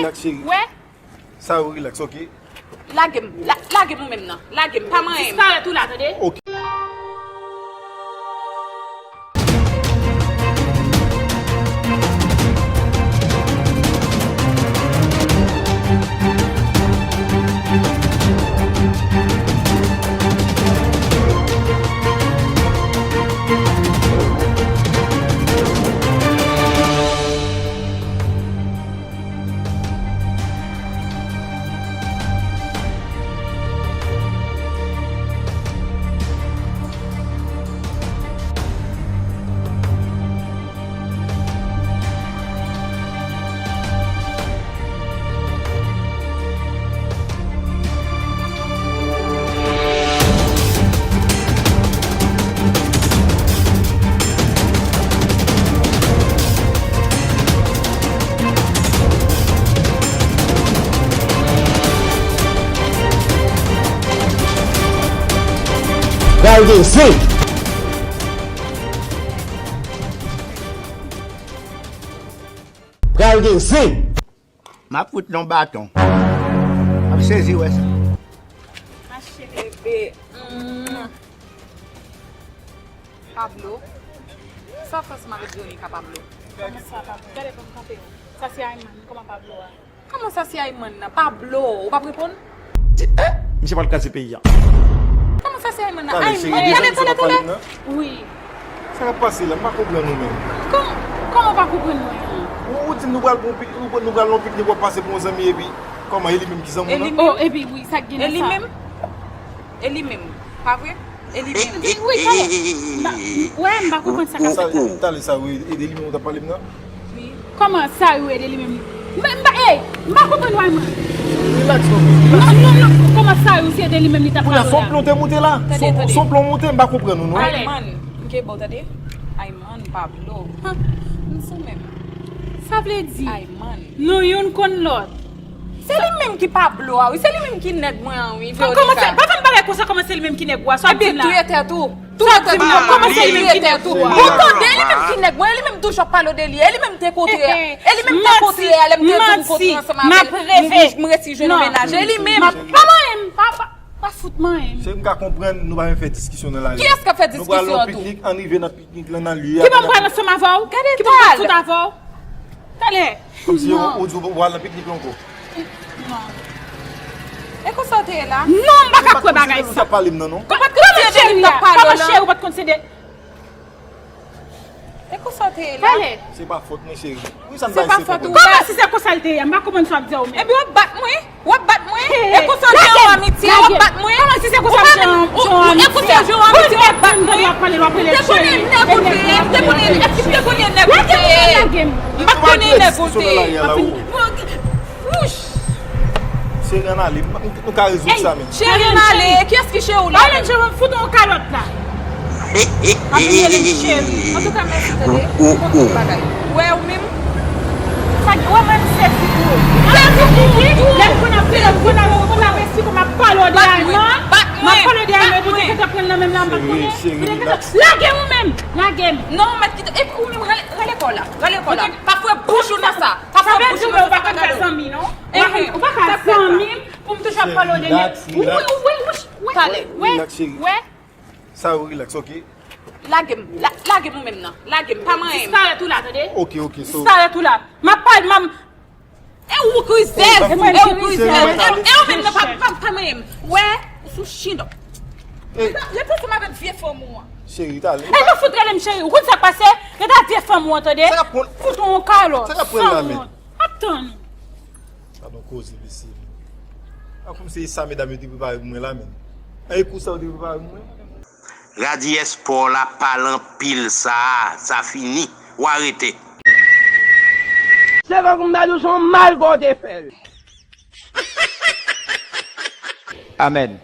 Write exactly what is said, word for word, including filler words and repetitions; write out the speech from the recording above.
Relax, cheri. Wè? Sa yo, relax, ok? Lage m, la, lage m ou menm nan. Lage m, pa manyen m. Disparèt ou la, tande? Ok. Pral gen zen. Pral gen zen. M ap fout non baton. M ap sezi wè sa. Mache bebe. Mm. Pablo. Sa fè ansanm avèk Veronica, Pablo? Kòman sa, Pablo? Gade kòm kanpe. Sa se Ayman. Kòman Pablo a? Kòman sa se Ayman nan? Pablo, ou p ap reponn? Di, eh, misye pral kraze peyi a. Kòman sa se Ayman nan? Talè, cheri, Ayman, deja talè, misye talè, pa pale talè. M nan? Wi. Sa k ap pase la? M pa konprann ou menm. Kòm-, kòman w pa konprann mwen an? Ou, ou di m nou pral pou pi-, nou, nou pral nan piknik, w ap pase pou yon zanmi epi kòman e li menm ki zanmi w nan? E li menm? Oh, epi wi, sa k gen nan sa? E li menm? E li menm, pa vre? E li menm. Wi, talè. M pa, m, wè, m pa konprann sa k ap fèt la. Talè sa yo ede li menm ou t ap pale m nan? Wi. Kòman sa yo ede li menm? M, m pa, ey, m pa konprann wè mwen. Relax non, relax. Non, non, non, kòman sa yo se ede li menm li t ap pale la? Kounye a, se yon plon te moute la. Tande, tande. Se yon plon moute, m pa konprann ou non. Ayman, m ke ba w tande. Ayman, Pablo. Ha, m sou menm. Sa vle di, Ayman, nou youn konn lòt. Se li menm ki Pablo a, wi. Se li menm ki nèg mwen an, wi. Kòman se, pa fè m bagay konsa, kòman se li menm ki nèg ou a? Sa w ap di m la? Touye tèt ou. Touye tèt ou. Kòman se li menm ki nèg ou a? Ou tande, e li menm ki nèg mwen, e li menm toujou ap pale de li. E li menm te kote a. E li menm te kote a, lè m te di m kote ansanm avè l. M resi jwenn yon mennaj. E li menm. Pa manyen m, pa, pa, pa fout manyen m. Se m ka konprann, nou pa menm fè diskisyon nan lari. Kiyès k ap fè diskisyon tou? Nou pral nan piknik, ann rive nan piknik lan, nan lye a. Ki ban m pral ansanm avè w? Ki ban m pral fout avè w? Talè. Kòmsi ou, ou di w pral nan piknik la ankò. Non. E konsa w te ye la? Non, m pa ka kwè bagay sa. Ou t ap pale m nan non. Kòman cheri a? Kòman cheri ou pa t konn se de. E konsa w te ye la? Talè. Se pa fòt mwen, cheri. Wi, sa m bay se fòt ou. Kòman si se konsa l te ye? M pa konprann sa w ap di a ou menm. Epi w ap bat mwen? W ap bat mwen? E konsa w jwe yon amitye, w ap bat mwen? Kòman si se konsa m jwe yon amitye? E konsa w jwe yon amitye, w ap bat mwen? M te konnen nèg ou te ye, m te konnen, èske m te konnen nèg ou te ye? M pa t konnen nèg ou te ye. Wouch! Cheri, ann ale, nou ka rezoud sa menm. Cheri, ann ale, kiyès ki cheri w la? Pale m cheri, m fout ou yon kalòt la. Ap vin rele m cheri. Antouka, mèsi, tande. Ou konn tout bagay. Ou wè ou menm? Sa, ou wè mwen, m sezi tou. Sezi pou ou tou. Lè m konn ap, lè m konn ap, konn ap esplike, m ap pale w de Ayman. M ap pale w de Ayman, epi w te gentan pran l nan men m la, m pa t konnen. Cheri, cheri, relax. Lage m ou menm. Lage m. Non, mèt kite, epi ou menm, rale, rale kò w la. Rale kò w la. Pa fè bouch ou nan sa. Pa fè bouch ou nan sa, pa ka gade. Ou pa ka zanmi m pou m toujou ap pale w de nèg. Wi, wi, wi, wi. Talè. Wè, wè. Sa yo relax, ok? Lage m, la, lage m ou menm nan. Lage m, pa manyen m. Disparèt ou la, tande? Ok, ok, so. Disparèt ou la. M ap pale, m ap. E ou k rizèz, e ou k rizèz. E ou menm nan pa, pa, pa manyen m. Wè, ou sou chin. Rete ansanm avèk vye fanm ou an. Cheri, talè. E pa fout rele m cheri. Ou konn sa k pase? Rete ak vye fanm ou an, tande? Fout ou yon kalòt. Sa k ap pran la menm? Ap tann ou. Gadon koze, mesye. A kòmsi e sa medam yo te prepare pou mwen la menm. A e kou sa yo te prepare pou mwen? Radyès pa w la pale anpil sa, sa fini. W arete. Se tankou m ta di w se yon mal kò w te fè l. Amèn.